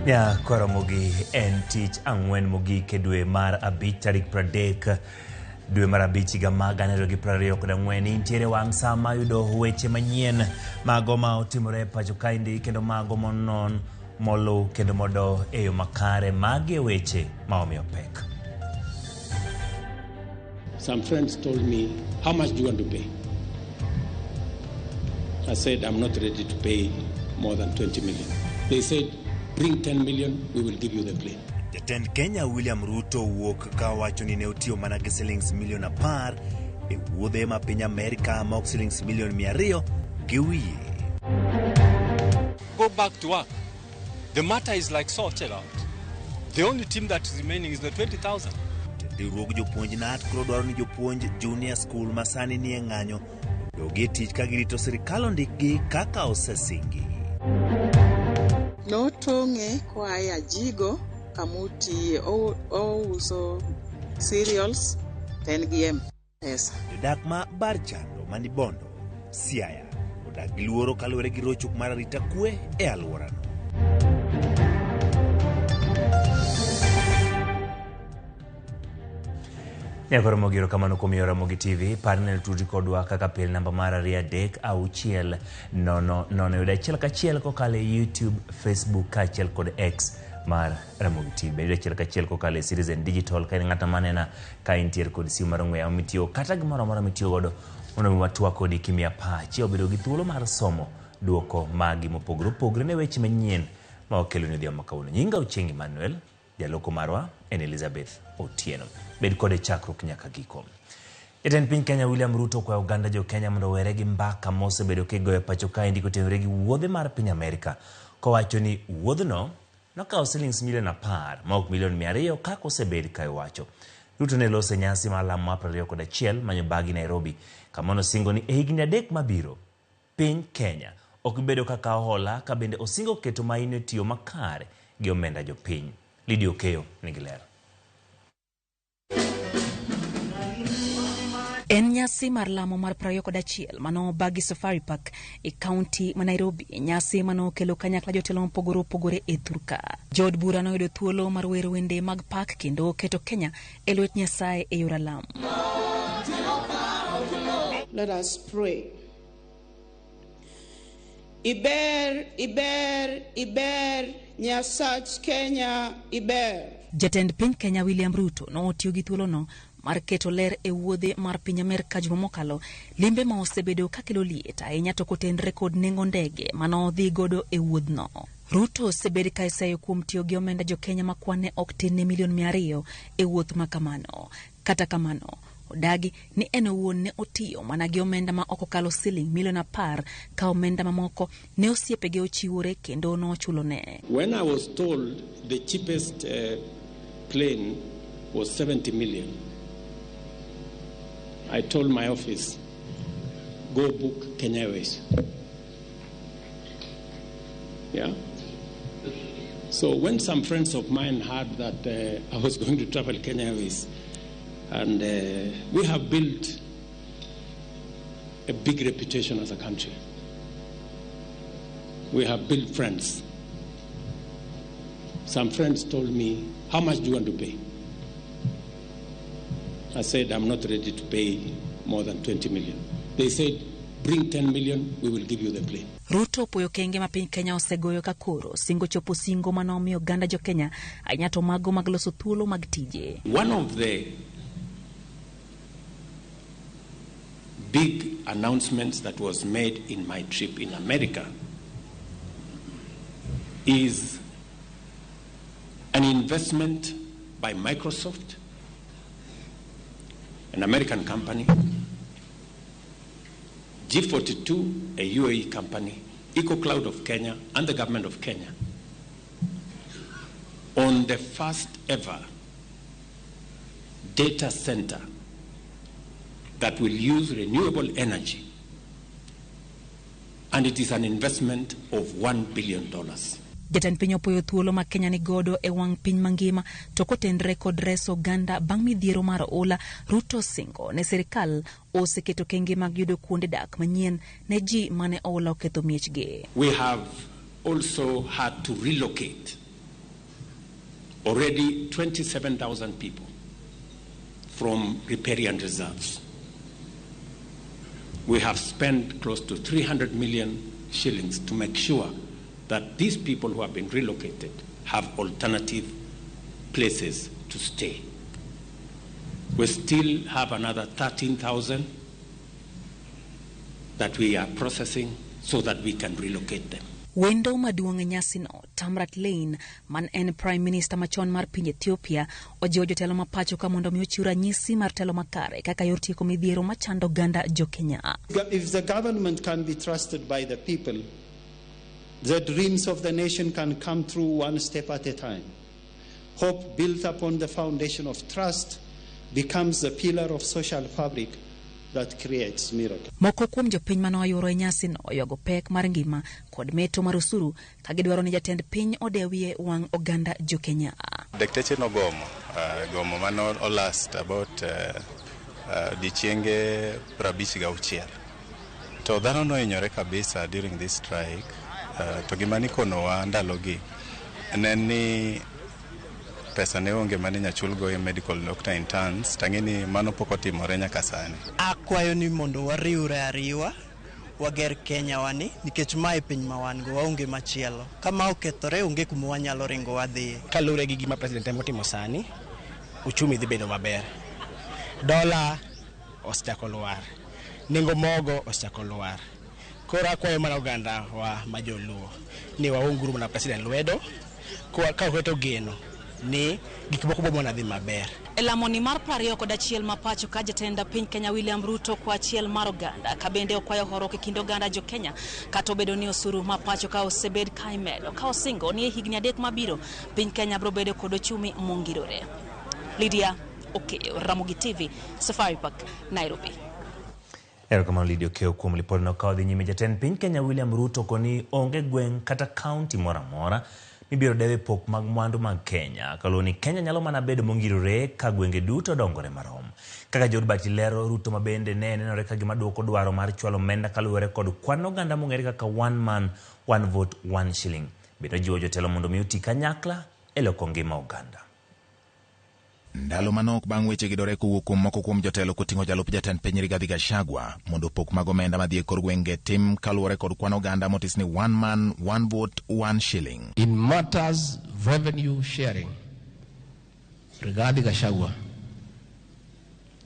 Ya koromogi en tich ang'wen mogik e dwe mar abich tarik 30 dwe mar abich higa mag 2024. Intiere wang' sa ma yudo weche manyien mago ma otimore e pacho kaendi kendo mago monon moluw kendo modo e yo makare. Magi e weche ma omiyo pek. Some friends told me, how much do you want to pay? I said, I'm not ready to pay more than 20 million. They said, bring 10 million, we will give you the plane. Jatend Kenya William Ruto wuok ka owacho ni ne otiyo mana gi silings milion 10 e wuodhe ma piny Amerka ma ok silings milion 200 gi wiye. Go back to work. The matter is like sorted out. The only team that is remaining is the 20,000. Riwruog jopuonj KNUT koro dwaro ni jopuonj junior school ma sani nie ng'anyo odogi e tich ka girito sirikal ondikgi kaka osesingi. Notong'e koa e ajigo kama otiye. Ouso cereals to en gi M-Pesa. Jodak ma Barchando mani Bondo, Siaya odak gi luoro kaluwore gi rochruok mar arita kwe e alworano. Nyakoro mogiro kamano kuom yor Ramogi TV, par ni tudri kodwa kaka pile namba mar 2 3 6 0 0 yudo achiel kachiel kokalo e YouTube, Facebook kaachiel kod X mar Ramogi TV. Bende yudo achiel kachiel kokalo e Citizen Digital ka in ng'ata manena ka intiere kod simu mar ong'we yamo mitiyo kata gimoro amora mitiyo godo mondo mi watwak kodi kimiya pachi obedo gi thuolo mar somo duoko magi mopogore opogore ne weche manyien ma wakelo ni odhiambo kawuono. Nyinga Ochieng' Emmanuel, jaloko marwa en Elizabeth Otieno. Bed kode chakruok nyaka giko. Jatend piny Kenya William Ruto okwayo oganda jo Kenya mondo owere gi mbaka mosebedo kigoyo e pacho kaendi kotenore gi wuodhe mar piny Amerka kowacho ni wuodhno nokawo silings milion 10 ma ok milion 200 kaka osebed ka iwacho. Ruto ne loso e nyasi mar lamo mar 21 manyo bagi Nairobi kama nosingo ni e higni 3 mabiro piny Kenya ok bi bedo ka kawo hola ka bende osingo keto maino e tiyo makare gi omenda jopiny. Lydia Okeyo nigi ler. En nyasi mar lamo mar 21 mano obagi Safari Park e kaunti ma Nairobi, nyasi mano okelo kanyakla jotelo mopogore opogore e thurka. Jood bura noyudo thuolo mar wero wende mag pak kendo keto Kenya e lwet Nyasaye e yor alam. Let us pray. Iber, Iber, Iber, Nyasach Kenya, Iber. Jatend piny Kenya William Ruto notiyo gi thuolono mar keto ler e wuodhe mar piny Amerka juma mokalo, limbe ma osebedo kakelo liet ahinya to kotenre kod nengo ndege manodhi godo e wuodhno. Ruto osebed ka iseyo kuom tiyo gi omenda jo Kenya ma kwane ok tin ne milion 200 e wuoth ma kamano. Kata kamano, odagi ni en owuon ne otiyo mana gi omenda ma ok okalo siling milion 10 ka omenda mamoko ne osiepege ochiwore kendo nochulone. When I was told the cheapest plane was 70 million, I told my office, go book Kenya Airways. Yeah. So when some friends of mine heard that I was going to travel Kenya Airways, and we have built a big reputation as a country. We have built friends. Some friends told me, how much do you want to pay? I said, I'm not ready to pay more than 20 million. They said, bring 10 million, we will give you the plane. Ruto opuoyo okenge ma piny Kenya osegoyo ka koro singo chopo singo manomiyo oganda jo Kenya ahinya to mago mag loso thuolo mag tije. One of the big announcements that was made in my trip in America is an investment by Microsoft, an American company, G42, a UAE company, EcoCloud of Kenya, and the government of Kenya on the first ever data center that will use renewable energy, and it is an investment of $1 billion. Jatend piny opuoyo thuolo ma Kenya ni godo e wang' piny mangima to kotenre kod reso oganda bang' midhiero mar oula, Ruto singo ne sirikal oseketo kenge mag yudo kuonde dak manyien ne ji mane oula oketho miechgi. We have also had to relocate Already 27,000 people from riparian reserves. We have spent close to 300 million shillings to make sure that these people who have been relocated have alternative places to stay. We still have another 13,000 that we are processing so that we can relocate them. Wendo maduong' e nyasino, Tamrat Lane, man en Prime Minister machon mar piny Ethiopia, ojiwo jotelo ma pacho ka mondo mi ochiw ranyisi mar telo makare kaka yor tieko midhiero machando oganda jokenya. If the government can be trusted by the people, the dreams of the nation can come true one step at a time. Hope built upon the foundation of trust becomes the pillar of social fabric that creates miracle. Moko kuom jopiny mane oyuoro e nyasino oywago pek mar ngima kod meto mar osuru ka gidwaro ni jatend piny odewie wang' oganda jokenya. Dakteche nogomo, gomo mano olast about odiechienge 56. To dhano nohinyore kabisa during this strike. To gima nikonowa ndalogi ne ni pesa ne onge mane inya chulgo e medical doctor interns, tang'e ni mano pok otimore nyaka sani. Akwayo ni mondo wariwre ariwa wager Kenya wani nikech mae piny ma wan go waonge machielo. Kama okethore onge kuma wanyalo ringo wadhiye. Kaluwore gi gima president temo timo sani, uchumi dhi bedo maber. Dola osechako lwar, nengo mogo osechako lwar. Koro akwayo mana oganda wa ma joluo ni waunguru mana president lwedo ka oketo geno ni gik moko bo mana dhi maber. E lamoni mar 21 ma pacho ka jatend piny Kenya William Ruto kwa achiel mar oganda ka bende okwayo horuok e kind oganda jo Kenya kata obedo ni osuru ma pacho ka osebed ka imedo ka osingo ni e higni 3 mabiro piny Kenya biro bedo kod ochumi mongirore. Lydia Okeyo, Ramogi TV, Safari Park, Nairobi. Erokamano Lydia Okeyo kuom lipodno. Ka odhi nyime, jatend piny Kenya William Ruto koni onge gweng' kata kaunti moro amora mibiro dewe pok mag mwandu mag Kenya kaluwo ni Kenya nyalo mana bedo mongirore ka gwenge duto dongore marom. Kaka jood bati lero, Ruto ma bende ne nenore ka gima duoko dwaro mar chwalo omenda kaluwore kod kwan oganda mong'ere kaka one man, one vote, one shilling. Bende ojiwo jotelo mondo mi oti kanyakla e loko ngima oganda. Ndalo manok bang' weche gidore kowuok kuom moko kuom jotelo koting'o jalup jatend piny Rigathi Gachagua mondo pok mag omenda madhi e kor gwenge tim kaluwore kod kwan oganda motis ni one man, one vote, one shilling. In matters revenue sharing, Rigathi Gachagua,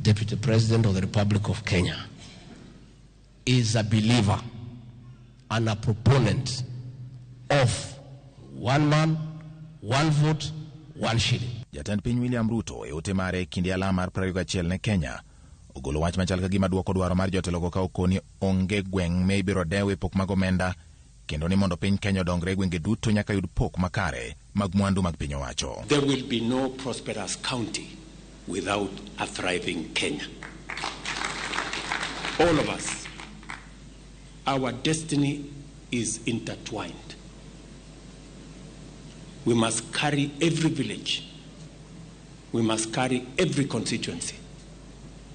Deputy President of the Republic of Kenya, is a believer and a proponent of one man, one vote, one shilling. Jatend piny William Ruto e ote mare kinde alam mar 21 ne Kenya ogolo wach machal ka gima duoko dwaro mar jotelogo ka okoni onge gweng' ma ibiro dewe pok mag omenda kendo ni mondo piny Kenya odongre gwenge duto nyaka yud pok makare mag mwandu mag piny owacho. There will be no prosperous county without a thriving Kenya. All of us, our destiny is intertwined. We must carry every village. We must carry every constituency.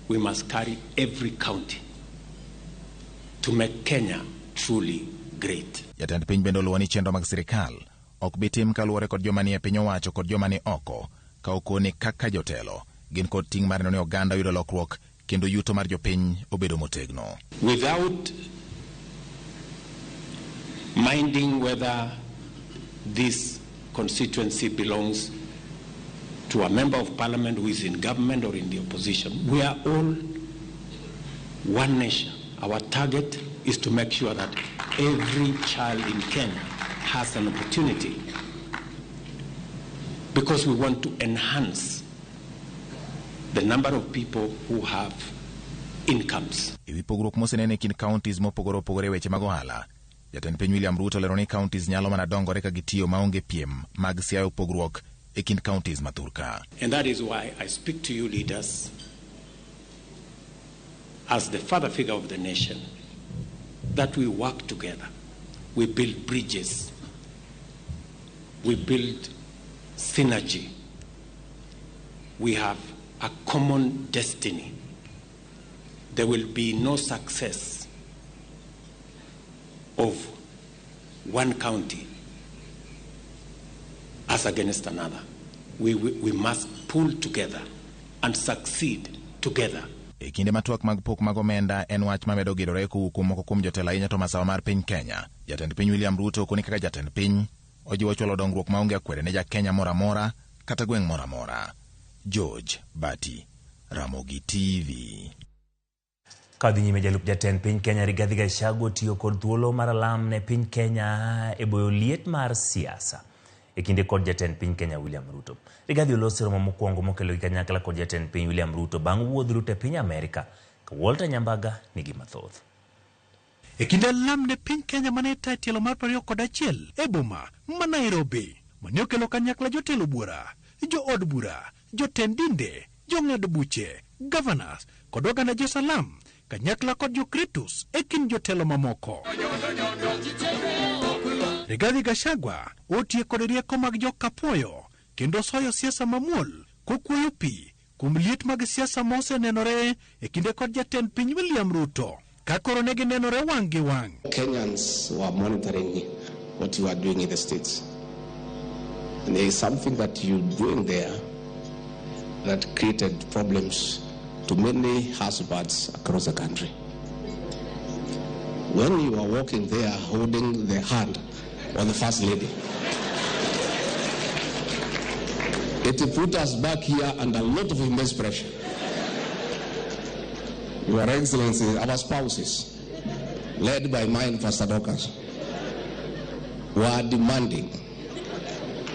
We must carry every county to make Kenya truly great. Jatend piny bende oluwo ni chenro mag sirikal ok bi tim kaluwore kod joma ni e piny owacho kod joma ni oko ka okoni kaka jotelo gin kod ting' mar neno ni oganda oyudo lokruok kendo yuto mar jopiny obedo motegno. Without minding whether this constituency belongs to a member of parliament who is in government or in the opposition, we are all one nation. Our target is to make sure that every child in Kenya has an opportunity, because we want to enhance the number of people who have incomes. E wi pogruok mosenene e kind counties mopogore opogore e weche mag ohala, jatend piny William Ruto olero ni counties nyalo mana dongore ka gitiyo maonge piem mag siayo pogruok e kind counties mathurka. And that is why I speak to you leaders as the father figure of the nation, that we work together, we build bridges, we build synergy, we have a common destiny. There will be no success of one county as against another. We must pull together and succeed together. E kinde ma twak mag pok mag omenda en wach mamedo gedore kowuok kuom moko kuom jotelo ahinya to masawa mar piny Kenya. Jatend piny William Ruto okoni kaka jatend piny ojiwo chwalo dongruok maonge akwede ne ja Kenya moro amora kata gweng' moro amora. George Bati, Ramogi TV. Ka dhi nyime, jalup jatend piny Kenya Rigathi Gachagua otiyo kod thuolo mar alam ne piny Kenya e boyo liet mar siasa e kinde kod jatend piny Kenya William Ruto. Rigathi oloso romo mokwongo mokelo gi kanyakla kod jatend piny William Ruto bang' wuodh Ruto e piny Amerika. Ka Walter Nyambaga nigi mathoth. E kinde alam ne piny Kenya mane tayo tielo mar 21 e boma ma Nairobi, mane okelo kanyakla jotelo buora, jo od bura, jotend dinde, jong'ad buche, governors kod oganda josalam kanyakla kod jokritus e kind jotelo mamoko. Rigathi Gachagua otiyo kod rieko mag jokapuoyo kendo soyo siasa mamuol kokuoyo pi kuom liet mag siasa mosenenore e kinde kod jatend piny William Ruto ka koro ne ginenore wang' gi wang'. Kenyans were monitoring what you are doing in the States. And there is something that you're doing there that created problems to many husbands across the country. When you are walking there holding the hand of the First Lady, it put us back here under a lot of immense pressure. Your Excellency, our spouses, led by mine, Pastor Dorcas, were demanding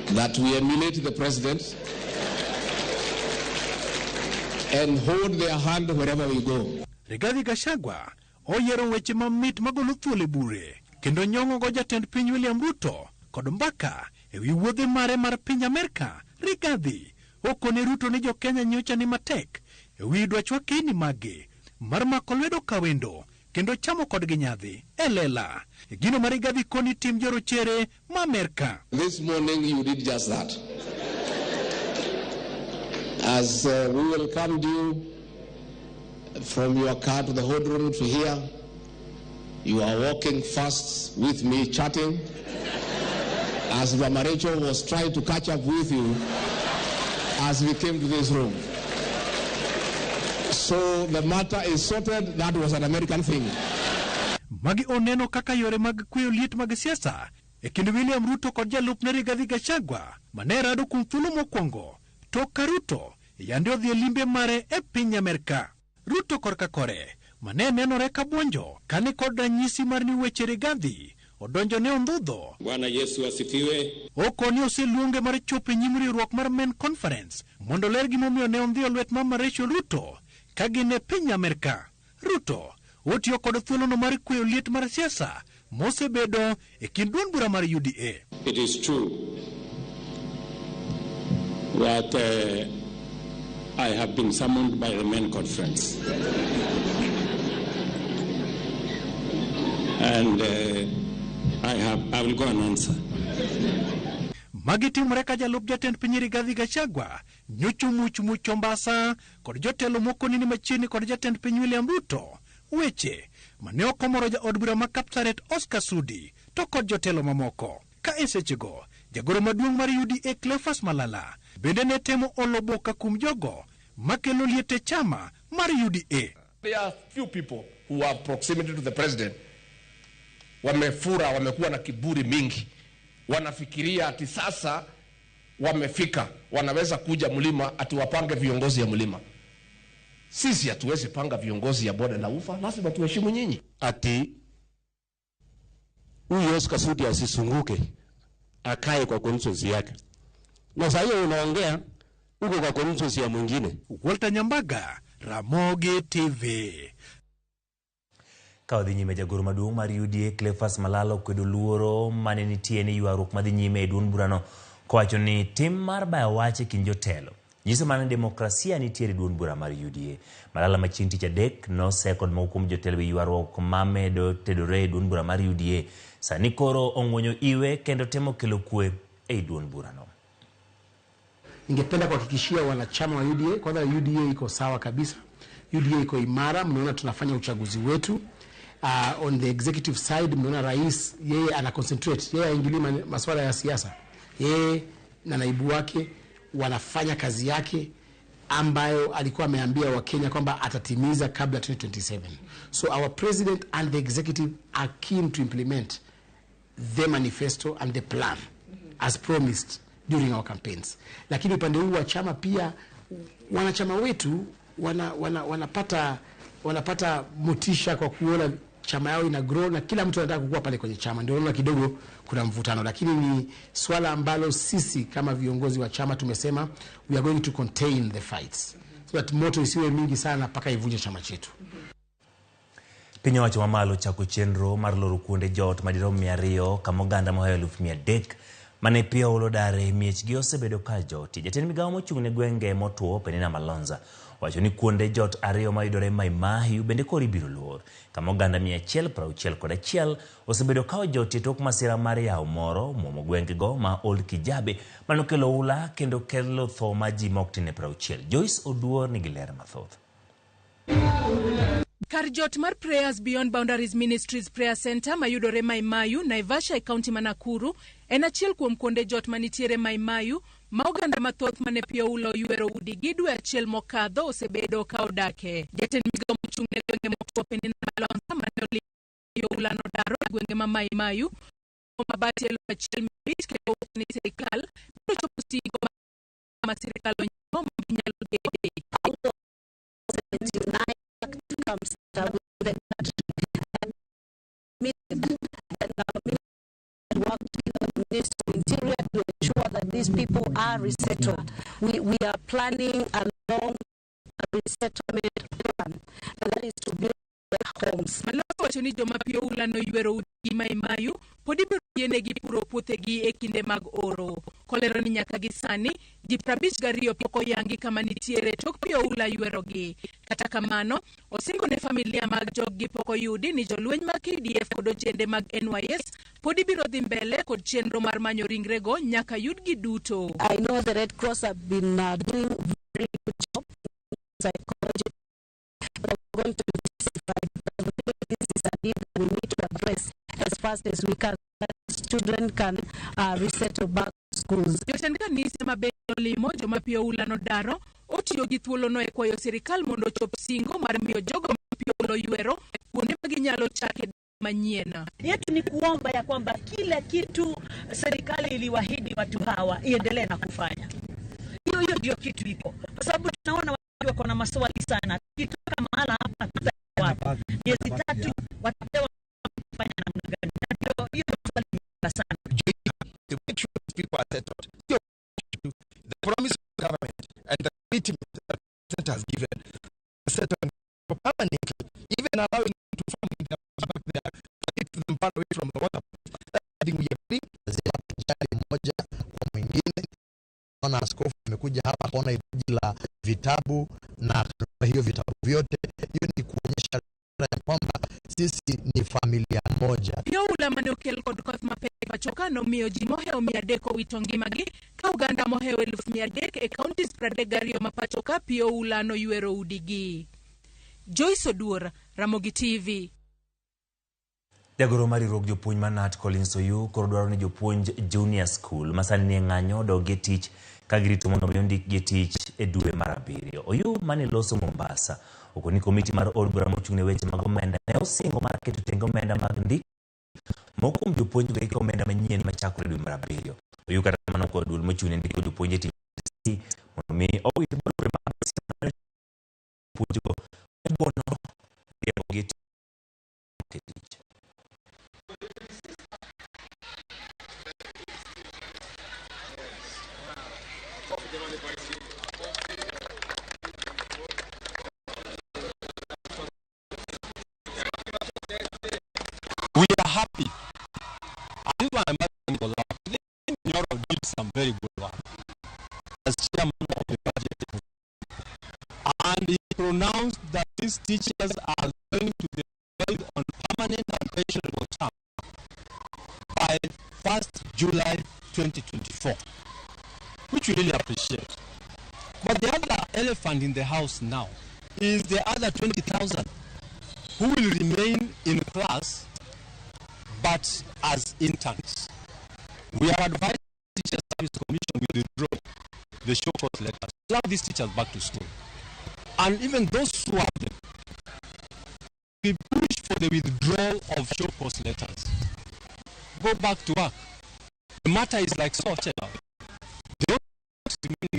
that we emulate the president and hold their hand wherever we go. Rigathi Gachagua oyiero weche mamit magolo thuol e bure kendo nyong'o go jatend piny William Ruto kod mbaka e wi wuodhe mare mar piny Amerka. Rigathi okone Ruto ni jo-Kenya nyocha ni matek e wi dwachwa keni mage mar mako lwedo kawendo kendo chamo kodgi nyadhi e lela. E gino ma Rigathi koni tim jorochere ma Amerka. This morning you did just that. As we welcomed you from your car to the hold room to here, you are walking fast with me, chatting, as Mama Rachel was trying to catch up with you as we came to this room. So the matter is sorted. That was an American thing. Magi oneno kaka yore mag kweyo liet mag siasa e kind William Ruto kod jalupne Rigathi Gachagua mane rado kuom thuolo mokwongo tok ka Ruto yande odhi e limbe mare e piny Amerka. Ruto korka kore mane nenore ka buonjo kane kod ranyisi mar ni weche Rigathi odonjo ne ondhudho. Bwana Yesu asifiwe. Okoni oseluonge mar chopo e nyim riwruok mar Men Conference mondo ler gimomiyo ne ondhiyo lwet Mama Rachel Ruto ka gin e piny Amerka. Ruto otiyo kod thuolono mar kweyo liet mar siasa mosebedo e kind duond bura mar UDA. It is true that I have been summoned by the Men Conference. And I will go and answer. Magi timore ka jalup jatend piny Rigathi Gachagua nyocho much much Mombasa kod jotelo moko nini machiegni kod jatend piny William Ruto weche mane ok omoro jaod bura ma Kapsaret Oscar Sudi to kod jotelo mamoko. Ka e sechego jagoro maduong' mar UDA Cleophas Malala bende ne temo olo boka kuom jogo makelo liet e chama mar UDA. There are few people who have proximity to the president. Wamefura, wamekuwa na kiburi mingi. Wanafikiria ati sasa wamefika, wanaweza kuja mlima ati wapange viongozi ya mlima. Sisi hatuwezi panga viongozi ya bonde la ufa, lazima tuheshimu nyinyi. Ati huyu Oscar Sudi asisunguke, akae kwa constituency yake. Na sasa hiyo unaongea uko kwa constituency ya mwingine. Walter Nyambaga, Ramogi TV. Ka odhi nyime, jagoro maduong' mar UDA Cleophas Malala okwedo luoro mane nitie ni ywaruok madhi nyime e duond burano kowacho ni tim mar bayo wach e kind jotelo nyiso mana ni demokrasia nitiere e duond bura mar UDA. Malala ma chieng' tich adek nose kod moko kuom jotelo e ywaruok mamedo tedore e duond bura mar UDA sani koro ong'wonyo iwe kendo temo kelo kwe e duond burano. Ningependa kuhakikishia wanachama wa UDA, kwanza UDA iko sawa kabisa. UDA iko imara, mnaona tunafanya uchaguzi wetu. On the executive side mnaona rais yeye ana concentrate, yeye haingilii masuala ya siasa. Yeye na naibu wake wanafanya kazi yake ambayo alikuwa ameambia Wakenya kwamba atatimiza kabla 2027. So our president and the executive are keen to implement the manifesto and the plan as promised during our campaigns. Lakini upande huu wa chama pia wanachama wetu wanapata motisha kwa kuona chama yao ina grow na kila mtu anataka kukua pale kwenye chama. Ndio unaona kidogo kuna mvutano, lakini ni swala ambalo sisi kama viongozi wa chama tumesema we are going to contain the fights so that moto isiwe mingi sana mpaka ivunje chama chetu. Piny owacho mamalo chako chenro mar loro kuonde jot madirom 200 kama oganda mohewo 300,000 mane pi oula odare miechgi osebedo ka joti. Jatend migawo mochung' ne gwenge motwo Penina Malonza wacho ni kuonde jot 2 mayudore Mai Mahiu bende koro ibiro lor, kama oganda 161 osebedo ka ojoti e tok masira mar yawo moro muomo gwengego ma Old Kijabe manokelo oula kendo kelo tho ma ji mok tin ne 60. Joyce Oduor nigi ler mathoth. Kar jot mar Prayers Beyond Boundaries Ministries Prayer Center mayudore Mai Mahiu, Naivasha e kaunti ma Nakuru en achiel kuom kuonde jot manitiere Mai Mahiu ma oganda mathoth mane pi oula oywero udigi dwe achiel mokadho osebedo ka odake. Jatend migawo mochung' ne gwenge motwo Penina Malonza mane olimo oula nodaro e gwenge ma Mai Mahiu mabati 1,500 kendo owacho ni sirikal biro chopo singo ma sirikal onyiewo ma ginyalo gede. To ensure that these people are resettled. We are planning a long resettlement plan, and that is to build homes. Malonza wacho ni joma pi oula noywero udigi Mai Mahiu pod ibiro yienegi puro puothegi e kinde mag oro. Kolero ni nyaka gi sani ji 52 pok oyangi kama nitiere tok pi oula ywerogi. Kata kamano, osingo ne familia mag joggi pok oyudi ni jolweny mag KDF kod ojende mag NYS pod ibiro dhi mbele kod chenro mar manyo ringrego nyaka yudgi duto. I know the Red Cross have been doing very good job in psychology, but we're going to intensify because this is a need that we need to address as fast as we can. Children can resettle back to schools. Jotend kanise ma bende olimo joma pi oula nodaro otiyo gi thuolono e kwayo sirikal mondo ochop singo mar miyo jogo ma pi oula oywero kuonde ma ginyalo chake manyien. Yetu ni kuomba ya kwamba kila kitu serikali iliwaahidi watu hawa iendelee na kufanya. Hiyo ndio kitu iko. Kwa sababu tunaona watu wako na maswali sana. Tukitoka mahala hapa tutakuwa miezi 3 watapewa kufanya namna gani? Na ndio hiyo swali ni sana. To make sure these people are settled. The promise of the government and the commitment that the president has given settled permanently, even allowing them to farm in their back there, to keep them far away from the water. I think we agree. Hatujali mmoja kwa mwingine. Naona askofu amekuja hapa akaona hitaji la vitabu na akanunua hiyo vitabu vyote. Hiyo ni kuonyesha ya kwamba sisi ni familia moja. Pi oula mane okel kod koth mapek pacho ka nomiyo ji mohewo 300 owito ngimagi ka oganda mohewo 300,000 e counties 32 ma pacho ka pi oula noywero udigi. Joyce Oduor, Ramogi TV. Jagoro mar riwruog jopuonj mar KNUT Collins Oyu koro dwaro ni jopuonj junior school ma sani nie ng'anyo odog e tich ka girito mondo mi ondikgi e tich e dwe mar 7. Oyu mane loso Mombasa okoni komiti mar od bura mochung' ne weche mag omenda ne osingo mar keto tenge omenda mag ndik moko kuom jopuonjgo iko omenda manyien machakore dwe mar 7. Oyu kata kamano okwayo duol mochung' ne ndiko jopuonj e tich mondo mi owit barupe mag jopuonjgo e buono riembogi e tich. We are happy. And this one I must for love. Nyoro did some very good work as chairman of the budget. And he pronounced that these teachers are going to be employed on permanent and pensionable terms by 1st July 2024, which we really appreciate. But the other elephant in the house now is the other 20,000 who will remain in class but as interns. We are advised the Teacher Service Commission will withdraw the show cause letters. Allow these teachers back to school. And even those who have them, we push for the withdrawal of show cause letters. Go back to work. The matter is like sorted out. The only remaining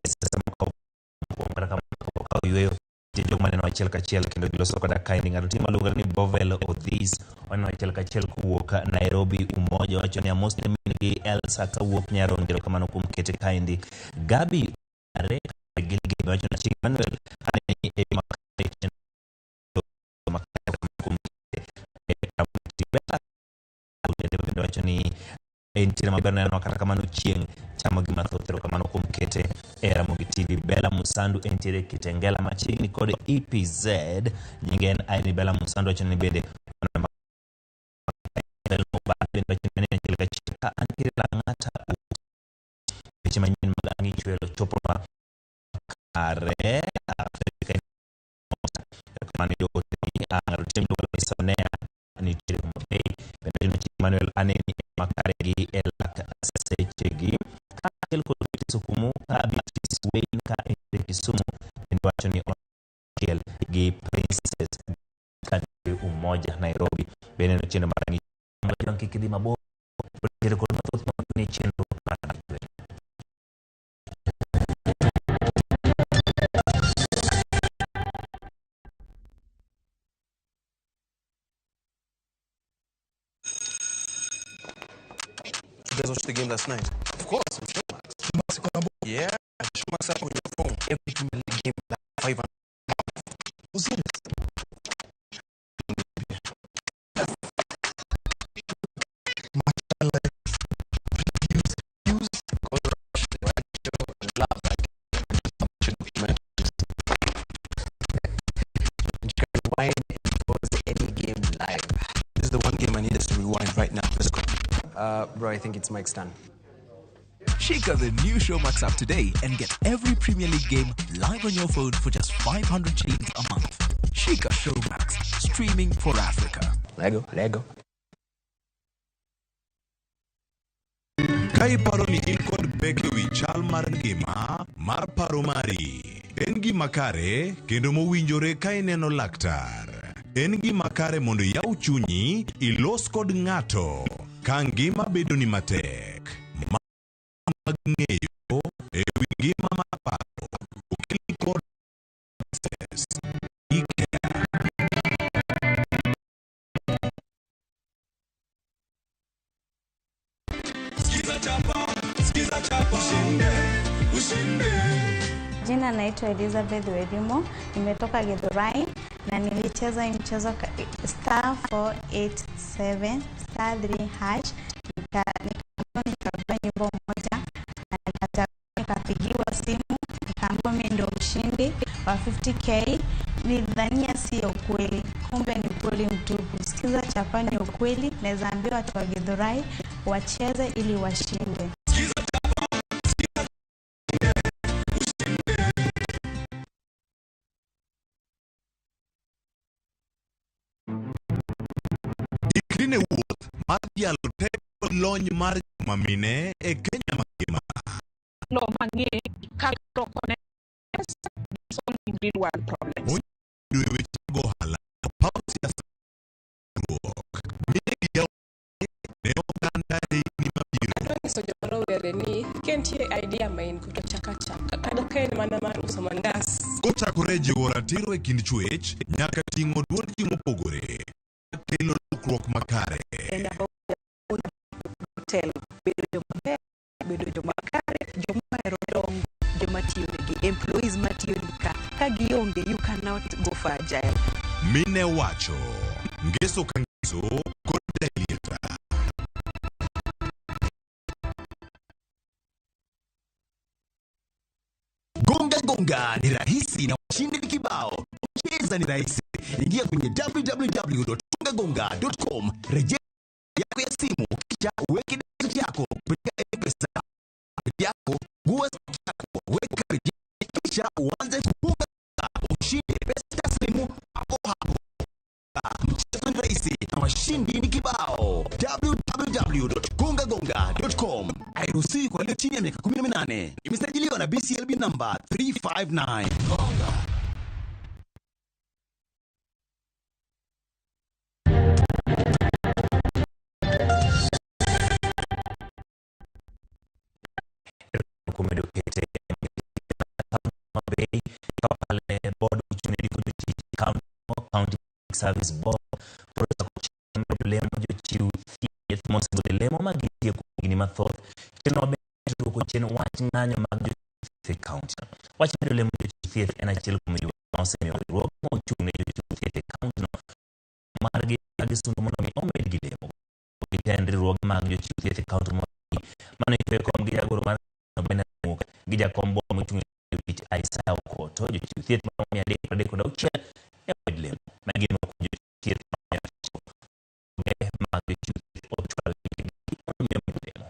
is the 20,000. Yueyo jok maneno achiel kachiel kendo giloso koda kaendi. Ng'ato timo luongo ni Bovel Odhis oneno achiel kachiel kowuok Nairobi Umoja wacho ni amos ne min gi Elsa kawuok Nyaronge erokamano kuom kete kaendi. Gabi Are Gilgil wacho ni Chieng' Manuel aneni e makare chenro makare kuom kete e kaunti. Bella bende wacho ni entiere maber neno kata kamano chieng' chamo gi mathoth erokamano kuom kete e Ramogi TV. Bella Musandu entiere Kitengela machiegni kod EPZ nyinge en Irene Bella Musandu wacho ni bende ka antiere Lang'ata weche manyien mag Ang'i Chwelo choponwa kare Afrika erokamano ng'ato timo luongo ni Sonea nitiere Homa Bay bende wacho ni Emmanuel aneni makare gi e lak sechegi kaachiel kod Beatrice Okumu ka Beatrice Wayne ka entiere Kisumu bende wacho ni achiel gi Princess ka nitiere Umoja Nairobi bende neno chenro mar Ang'i Chwelo kik idhi mabor nitiere kod mathoth ni chenro mar Ang'i Chwelo. You guys watched the game last night? Of course, with Showmax. Yeah, Showmax app on your phone. Every Premier League game, like 500. Oh, serious? Rewind and pause any game live. This is the one game I need us to rewind right now. Let's go. Bro, I think it's Mike's turn. Check out the new Showmax app today and get every Premier League game live on your phone for just 500 shillings a month. Shika Showmax, streaming for Africa. Lego, Lego. Ka iparo ni in kod pek e wi chal mar ngima mar paro mari, en gima kare kendo mowinjore ka ineno laktar. En gima kare mondo iyaw chunyi ilos kod ng'ato ka ngima bedoni matek. Mag ng'eyo e wi ngima mar paro okel kod Access Icare. Sikiza chapa, ushinde, ushinde. Jina naitwa Elizabeth Werimo, nimetoka Githurai na nilicheza hii mchezo star 487 star 3 hash, nikaambiwa nyimbo moja na nikapigiwa simu nikaambiwa mimi ndio mshindi wa 50k. Nilidhania sio ukweli, kumbe ni ukweli mtupu. Sikiza chapa ni ukweli, naweza ambia watu wa Githurai wacheze ili washinde. Ikri ne wuoth mar dhialo teko lony mar joma mine e Kenya mangima. Lo mang'e kaka solving real world problems. Oyudo e weche mag ohala, paw siasa, ruok, mine gi yawuoyi ne oganda e higni mabiro. Adwa nyiso joma rowere ni ka nitie idea ma in go to chak achaka kata ka en mana mar uso mandas. Kochakore e jiwo ratiro e kind chwech nyaka ting'o duond ji mopogore kelo lokruok makare. En about telo, bedo joma ber, bedo joma kare, joma ohero dongo, joma tiyo negi, employees matiyo negi ka gionge, you cannot go for agile. Mine wacho ngeso ka ngeso kod Elieta. Gonga gonga ni rahisi na ushindi ni kibao. Kucheza ni rahisi. Ingia kwenye www.gongagonga.com, rejea yako ya simu, kisha uweke deposit yako kupitia M-Pesa yako, gua yako, weka rejea, kisha uanze kufunga ushinde pesa taslimu hapo hapo. Mchezo ni rahisi na washindi ni kibao. www.gongagonga.com. Hairuhusiwi kwa walio chini ya miaka 18. Imesajiliwa na BCLB number 359. Gonga. Kumedo kete Bay pale board county county service board koro lemo jochiw thieth mosegolo lemo ma gintie kuom higni mathoth chenro maber duoko chien wach ng'anyo mag jochiw thieth e kaunti. Wach medo lemo jochiw thieth en achiel kuom yore ma osemiyo riwruoge ma ochung' ne jochiw thieth e kaunti no margi ka gisundo mondo mi omedgi lemo. Gitend riwruoge mag jochiw thieth e kaunti no mano ikeyo kom gi jagoro mar Bernard Muoka gi jakom board mochung' ne jotich Isaiah Okoto jochiw thieth maromo 336 ne omed lemo ma gin moko kuom jochiw thieth mag jochiw thieth ochwalo wechegi mondo mi omed lemo.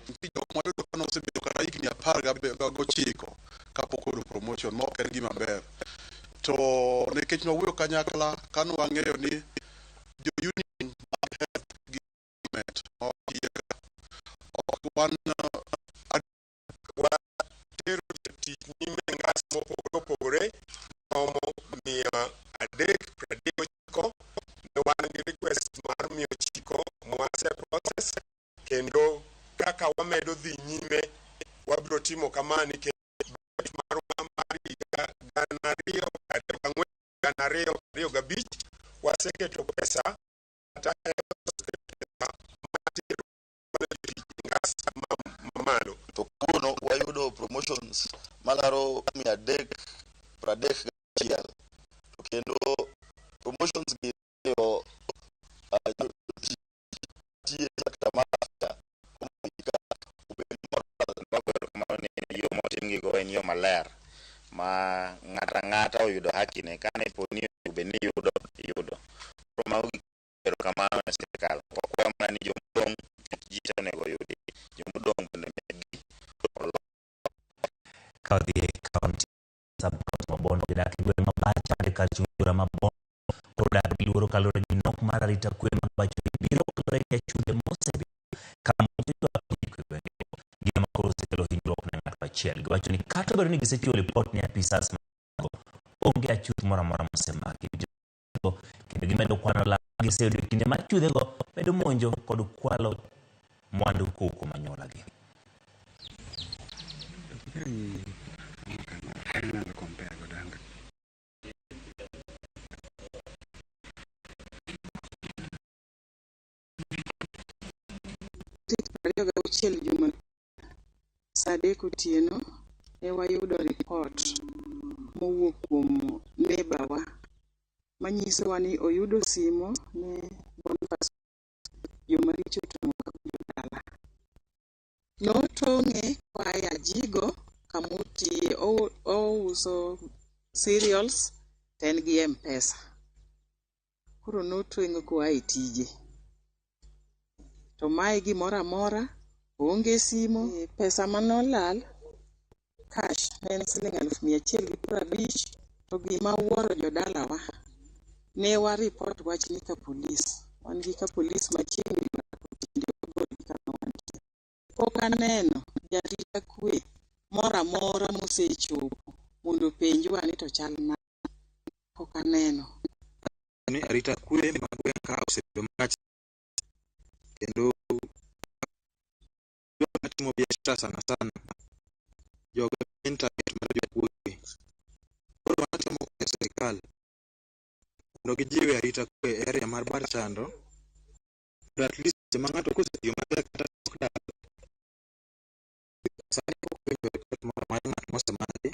Nitie jok mwayudo ka nosebedo kata higni apar gochiko kapok oyudo promotion ma ok en gima ber. To nikech nwawuoyo kanyakla ka nwang'eyo ni jo union mag health gi government ma watiye ka ok wan watero jotich nyime e ngas mopogore opogore maromo 339 ne wan gi request mar 900 mwase process kendo kaka wamedo dhi nyime wabiro timo kama nikech budget marwa mar higa 2024 2025 waseketo pesa kata pesa matero jotich e ngas mamalo. To kawuono wayudo promotions malaro 331 to kendo promotions gi miyo jotich mantie e sector mar afya ka obed Wago erokamano ni yo motimgigo en yo maler ma ng'ato ang'ata oyudo haki ne kane po ni onego bed ni yudo yudo. Koro mago gik erokamano ne sirikal. Wakwayo mana ni jomodong' ji te onego oyudi, jomodong' bende medgi olo Ka odhi e kaunti sub county ma Bondo jodak e gweng' ma Bacha kar chung' bura ma Bondo koro dak gi luoro kaluwore gi nok mar arita kwe mag pacho biro kaluwore gi achudhe mosebedo ka monjo jo e gwengego. Gino ma koro osekelo hinyruok ne ng'ato achiel. Giwacho ni kata obedo ni gisechiwo lipot ne apisas mago, onge achuth moro amora mosemaki. Jogo kendo gimedo kwano lal ma giseyudo e kinde ma achudhego medo monjo kod kwalo mwandu kowuok kuom anyuolagi. Tarik 26 juma saa 3 otieno ne wayudo ripot mowuok kuom neighbor wa manyisowa ni oyudo simo ne Boniface jomaricho otong'o kabiro dala. Notong'e koa e Ajigo kamotiye ouso cereals to en gi M-Pesa. Koro notweng'e koa e tije. To mae gimoro amora, oonge simo, pesa manolal cash ne en siling 150,000 to gima wuoro jodalawa ne wa report wachni ka polis. Wan gi ka polis machiegni tinde wagol gi kama wantie. Pok aneno jarita kwe moro amora mosechopo mondo openjwa ni to chal nade. Pok aneno. Ni arita kwe ma gweng' ka osebedo marach kendo joma timo biashara sana sana jogo main target mar jokuoge. Koro watemo kwayo sirikal mondo gijiw arita kwe e area mar Bar Chando mondo at least seche ma ng'ato kosetiyo matek kata dok dala sani pok awinjo ripot moro mar ng'at mosemaki.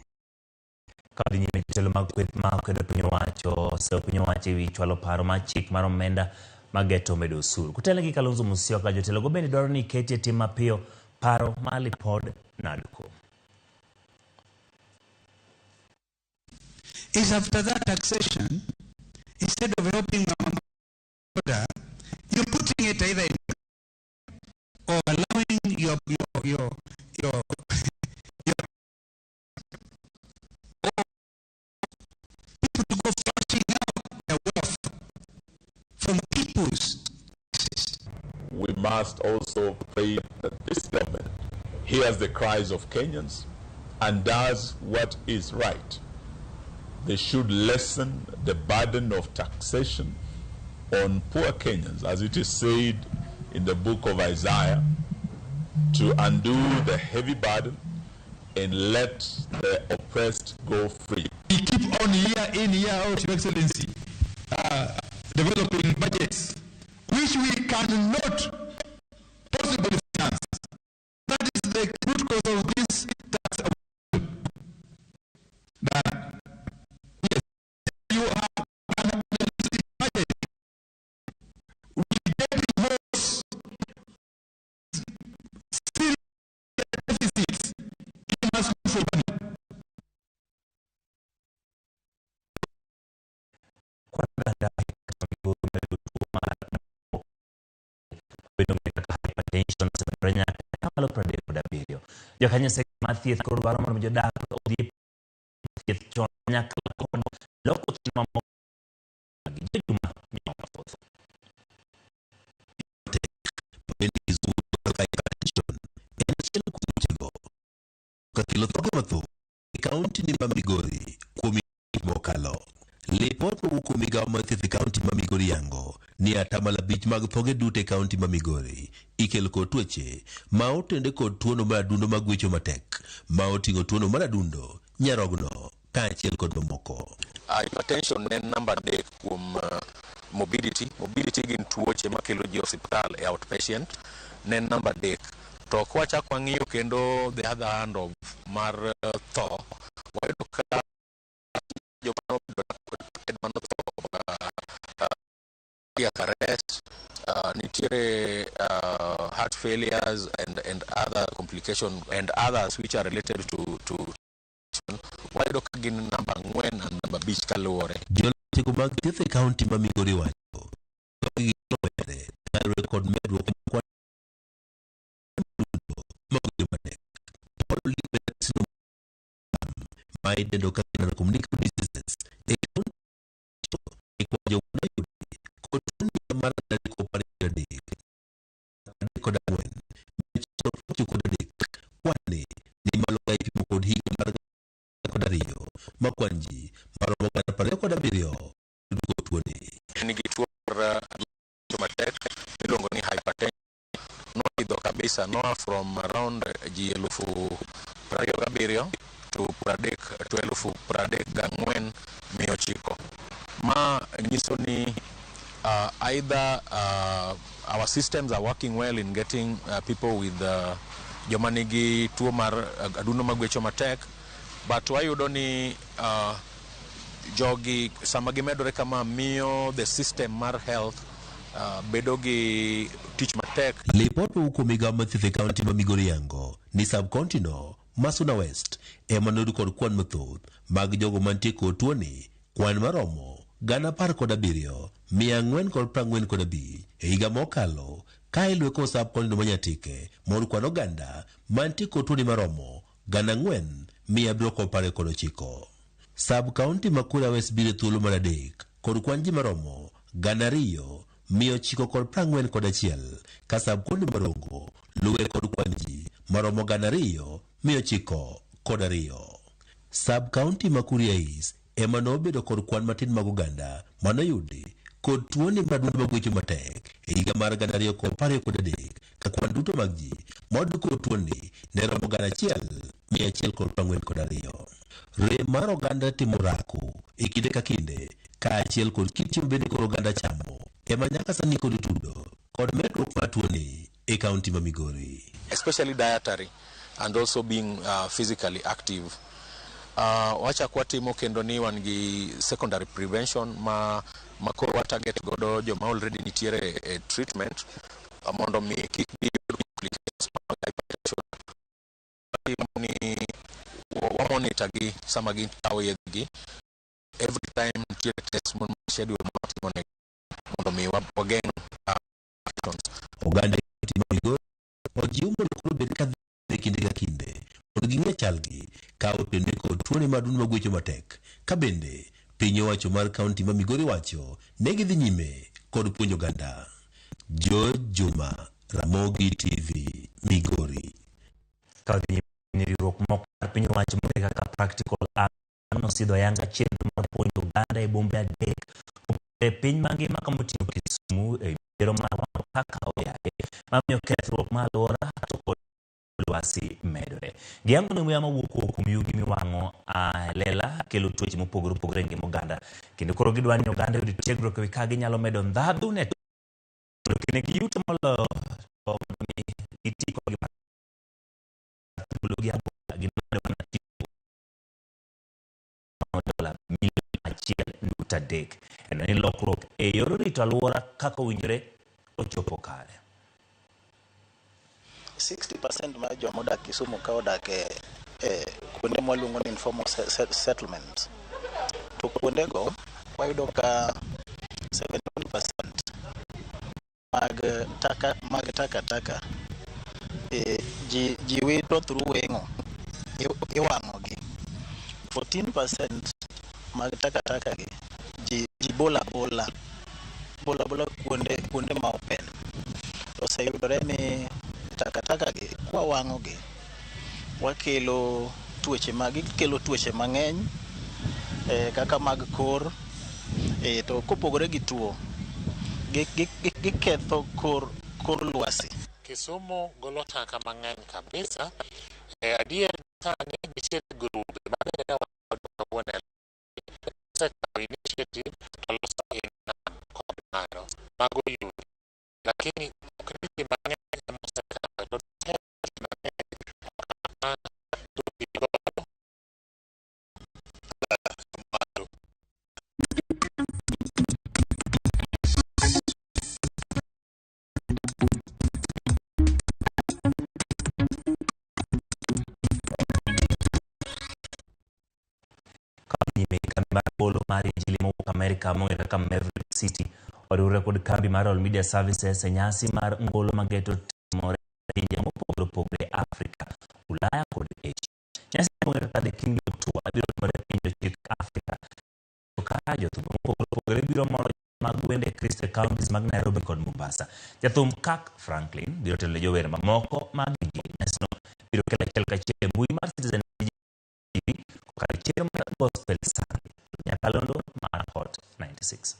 Ka dhi nyime jotelo mag kweth ma kwedo piny owacho oseyo piny owacho ewi chwalo paro mar chik mar omenda mageto medo osuru. Kotelne gi Kalonzo Musyoka, jotelogo bende dwaro ni ketie tim mapiyo paro mar lipod NADCO. Is after that taxation, instead of helping Mama Boda, you're putting it either in or allowing your impose. We must also pray that this government hears the cries of Kenyans and does what is right. They should lessen the burden of taxation on poor Kenyans, as it is said in the book of Isaiah, to undo the heavy burden and let the oppressed go free. We keep on year in, year out, Your Excellency, developing budgets which we cannot possibly finance. That is the root cause of this tax. That, yes, you have an unrealistic budget. We get divorced, serious deficits. You must look for money. Hypertension osemedore nyaka atamalo 37. Jokanyo sekta mar thieth koro dwaro mondo jodak odhi e thieth chon kanyakla kod loko chenro mamoko mag jojuma miyo mathoth. Bende kizungu kaka hypertension en achiel kuom tuochego kakelo thoge mathoth e kaunti ni ma Migori kuom higni mokalo. Lipot mowuok kuom migawo mar thieth e kaunti ma Migori yango ni atamalo abich mag thoge duto e kaunti ma Migori ikelo kod tuoche ma otende kod tuono mar adundo magwecho matek ma oting'o tuono mar adundo, nyarogno kaachiel kod mamoko. Hypertension en namba 3 kuom morbidity. Morbidity gin tuoche makelo ji osiptal e outpatient, ne en namba 3. To kwachako wang'iyo kendo the other hand of mar tho, wayudo ka joma nobedo manotho cardiac arrest, nitiere heart failures and other complication and others which are related to wayudo ka gin namba 4 and namba 5 kaluwore. Jolosego mag thieth e kaunti ma Migori wacho ni rowere kaluwore kod medruok mar kwan duto magwecho matek. Polymerase syndrome ma idendo kaka non-communicable diseases e kaunti e kwan joma noyudi kod tuo mar 223 34 993 kwan ni ni malo ka ipimo kod higa mar 2002 ma kwan ji maromo 27 oyud kod tuoni. Nigi tuo mar adundo matek miluongo ni hypertension noidho kabisa, noa from around ji 27,000 to 30 to 34,900. Ma nyiso ni either our systems are working well in getting people with joma nigi tuo mar adundo magwecho matek, but wayudo ni jogi sama gimedore kama miyo the system mar health bedo gi tich matek. Lipot mowuok kuom migawo mar thieth e kaunti ma Migori yango ni sub-county no ma Suna West ema noyud kod kwan mathoth mag jogo mantie kod tuoni, kwan maromo 17,445 e higa mokalo ka iluwe kod sub-county no ma Nyatike moyud kwan oganda mantie kod tuoni maromo 4,729. Sub-county ma Kuria West biro e thuolo mar 3 kod kwan ji maromo 2,941 ka sub-county ma Rongo luwe kod kwan ji maromo 2,902. Sub-county ma Kuria East ema nobedo kod kwan matin mag oganda manoyudi kod tuoni mar adundo magwecho matek e higa mar 2023 ka kwan duto mag ji moyud kod tuoni ne romo 1,142. Rem mar oganda timo orako e kinde ka kinde kaachiel kod kit chiemo bende koro oganda chamo ema nyaka sani kod tudo kod medruok mar tuoni e kaunti ma Migori. Especially dietary and also being physically active. Wachak watimo kendo ni wan gi secondary prevention ma koro wa target godo joma already nitiere e treatment mondo mi kik giyud complications mag hypertension. Watimo ni wa monitor gi sama gikawo yedhgi. Every time nitiere test mon schedule ma watimo negi mondo mi wageng' complications. Oganda e kaunti ma Migori ojiw mondo koro obed ka dhi kinde ka kinde mondo ging'e chalgi ka otende kod tuoni mar adundo magwecho matek ka bende piny owacho mar kaunti ma Migori wacho ne gidhi nyime kod puonjo oganda. George Juma, Ramogi TV, Migori. Ka odhi nyime riwruok moko mar piny owacho mong'ere kaka Practical Arm nosidho ayanga chenro mar puonjo oganda e bombe adek mopogore e piny mangima kamoting'o Kisumu e midhiero mar wang'o kaka oyaye mamiyo kethruok mar alwora to kod lwasi medore. Giyango ni muya mawuok kuom yugi miwang'o e lela kelo tuoche mopogore opogore e ngima oganda. Kendo koro gidwa ni oganda oyud tiegruok e wi kaka ginyalo medo ndhadhu ne mondo kendo giyuto moloyo to mondo mi giti kodgi mar thuolo gi abola gimedo mana tiyo dola milion 1.3 en ni lokruok e yor rito alwora kaka owinjore ochopo kare. 60% mar joma odak Kisumu ka odak e kuonde mwaluongo ni informal settlements. To kuondego wayudo ka 71% mag takataka ji wito through weng'o, iwang'o gi. 14% mag takataka gi ji bola bola bola bola kuonde ma open. Oseyudore ni takataka gi kwawang'o gi wakelo tuoche ma gikelo tuoche mang'eny kaka mag kor to kopogore gi tuo giketho kor lwasi. Kisumu golo taka mang'eny kabisa. Adier sani nitie grube mabende ne kawuono osekawo initiative to loso i nam kod malo mago yugi, lakini ok ni ji mang'eny ema osekawe to daher ji mang'eny okaw to oti godo malo. Ka nyime kambi mar bolo mar injili mowuok Amerika mong'ere kaka Maverick City oriwore kod kambi mar All Media Services e nyasi mar ngolo mageto timore e pinje mopogore opogore e Afrika, Ulaya kod Asia. Nyasi mong'ere kaka The Kingdom Tour biro timore e pinje ochiko Afrika. To ka jothum mopogore opogore biro moro mag wende Kristo e counties mag Nairobi kod Mombasa. Jathum Kirk Franklin biro telo ne jower mamoko mag injili. Nyasino biro kelo achiel kachiel e mbui mar Citizen TV kokalo e chenro mar Gospel Sunday nyakalondo mar Hot 96.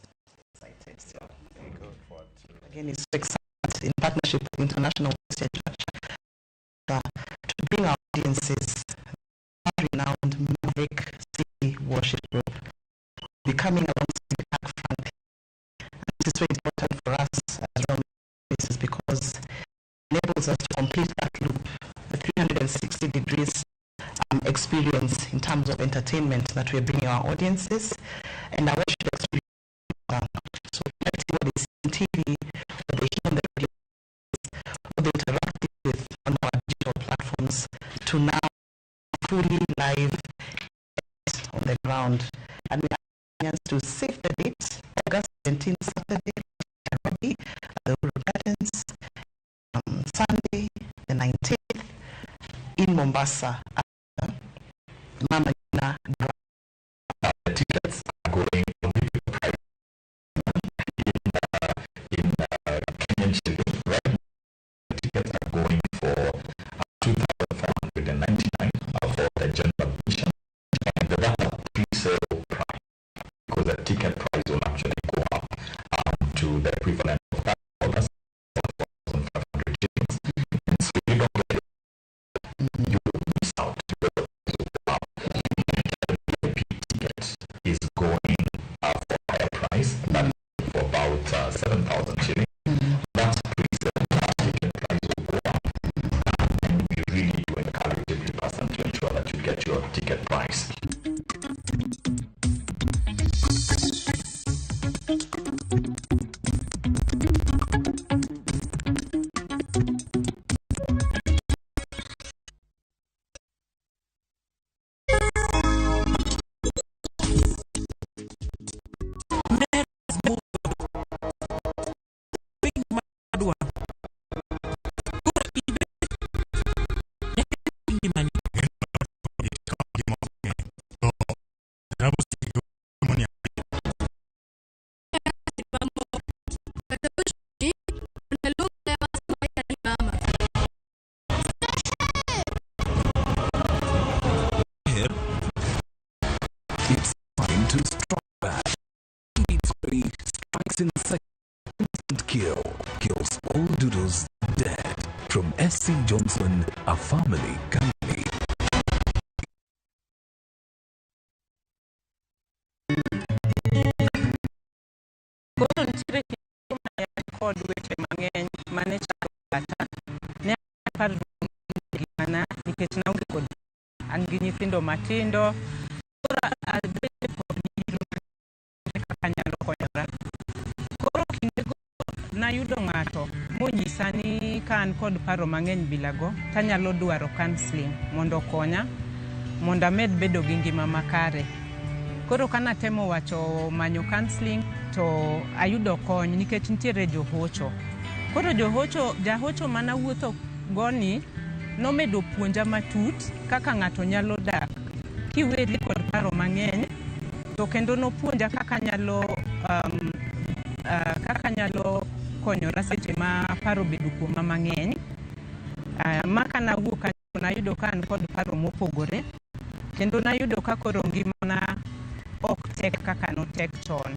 Again, it's so excited in partnership with International Christian Church to bring our audiences renowned Maverick City Worship Group, be coming alongside Kirk Franklin. And this is so important for us as well, this is because it enables us to complete that loop, the 360 degrees experience in terms of entertainment that we are bringing our audiences and our worship experience. So connecting what they see on TV, what they hear on the radio, what they interact with on our digital platforms, to now fully live on the ground. And we are to save the date, August 17th, Saturday, Nairobi, at the Uhuru Gardens, Sunday, the 19th, in Mombasa, at the Mama Ngina Grand. The tickets are going price in Kenyan shillings. Right now, the tickets are going for 2,499 for the general admission, and that's a pre-sale price because the ticket price will actually go up to the equivalent of $5,500 shillings. And so if you don't get it, you will miss out because the price will go up. The VIP ticket is going for a higher price, that is for about 7,000 shillings. That's pre-sale. That ticket price will go up, and we really do encourage every person to ensure that you get your ticket price. Madwa koro ibet nyaka ngimani. SC Johnson, a family company. Koro nitiere kinde ma an kod weche mang'eny mane chando pacha. Ne aparo ngimana nikech naonge kod an gi nyithindo matindo. Koro abedo kod midhiero kaka anyalo konyora. Koro kindego nayudo ng'ato monyisa ni ka an kod paro mang'eny bilago tanyalo dwaro counseling mondo okonya mondo amed bedo gi ngima makare. Koro kanatemo wacho manyo counseling to ayudo kony nikech nitiere johocho. Koro johocho, jahocho manawuotho go ni nomedo puonja matut kaka ng'ato nyalo dak kiweri kod paro mang'eny to kendo nopuonja kaka anyalo kaka anyalo konyora seche ma paro obedo kuoma mang'eny. Ma kanawuok kanyo nayudo ka an kod paro mopogore kendo nayudo ka koro ngimana ok tek kaka notek chon.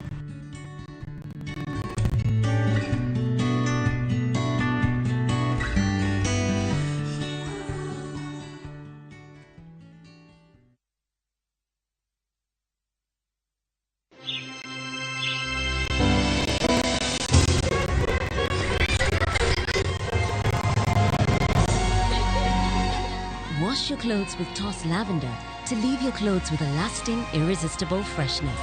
Wash your clothes with Toss Lavender to leave your clothes with a lasting, irresistible freshness.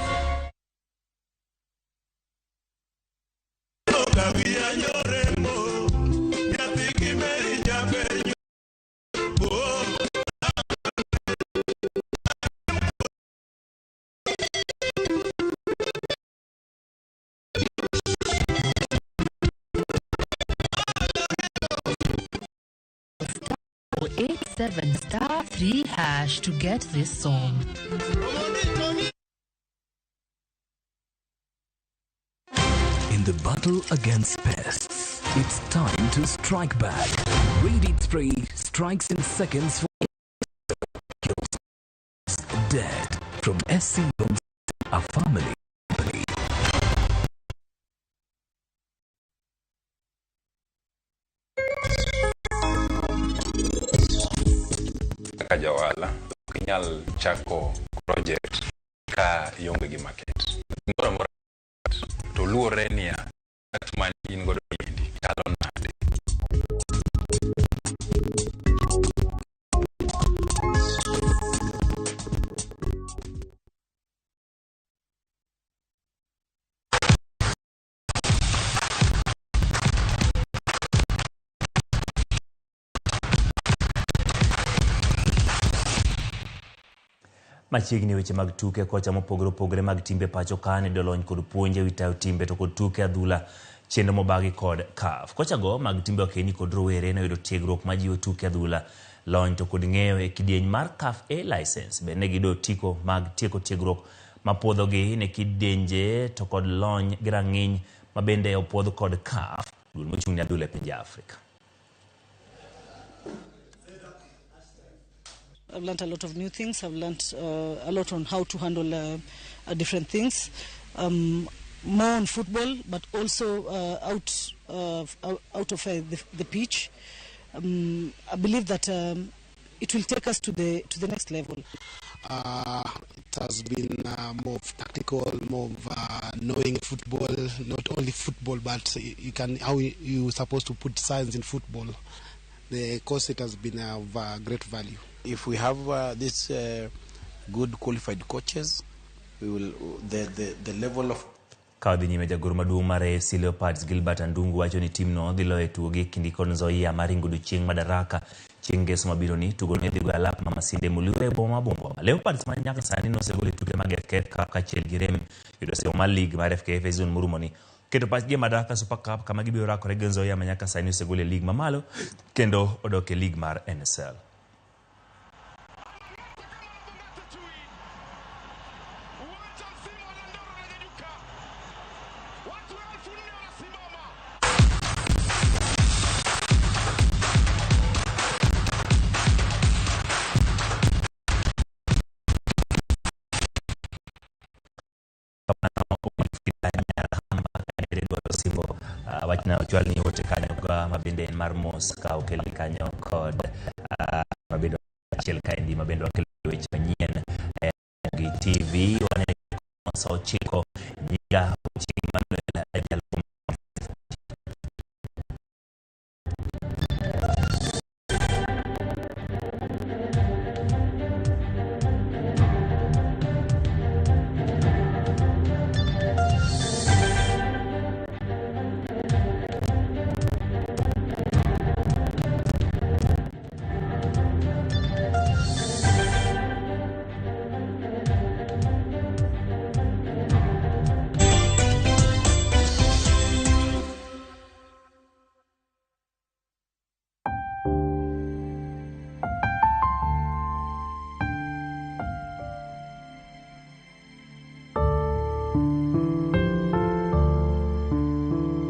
87 star 3 hash to get this song. In the battle against pests, it's time to strike back. Raid Spray strikes in seconds for kills dead. From SC Johnson, a family company. Kaka jaohala ok inyal chako project ka ionge gi market. Gimoro amora to luwore niya product ma in godo niendi chalo nade. Machiegni weche mag tuke kocha mopogore opogore mag timbe pacho ka ne dolony kod puonj ewi tayo timbe to kod tuke adhula chenro mobagi kod CAF. Kocha go mag timbe okeini kod rowere noyudo tiegruok majiwo tuke adhula, lony to kod ng'eyo e kidieny mar CAF A license. Bende ne giyudo otiko mag tieko tiegruok mapuodhogi ne kidienje to kod lony gi rang'iny ma bende opuodh kod CAF, duol mochung' ne adhula e pinje Afrika. I've learned a lot of new things. I've learned a lot on how to handle different things. More on football, but also out of the pitch. I believe that it will take us to the next level. It has been more of tactical, more of knowing football, not only football, but you can how you're supposed to put science in football. The course, it has been of great value. If we have these good qualified coaches, we will the level of Ka odhi nyime jagoro maduong' mar AFC Leopards Gilbert Andungu wacho ni timno dhi loyo tugo gi kindi kod Nzoia mar Ringo odiochieng' Madaraka chieng' ngeso mabiro ni tugo ne dhi goyo alap ma Masinde Muliro e boma ma Bungoma. Leopards ma nyaka sani nosegolo e tuke mag FKF Cup kaachiel gi rem yudo semo mar lig mar FKF e season morumo ni keto pachgi e Madaraka Super Cup kama gibiro rakore gi Nzoia ma nyaka sani osegolo e lig mamalo kendo odok e lig mar NSL. Wachna ochwal ni ote kanyo. marwa mabende en mar mos ka okelni kanyo kod mabende achiel kaendi mabende wakelo weche manyien e Ramogi TV. Waneno sa 9.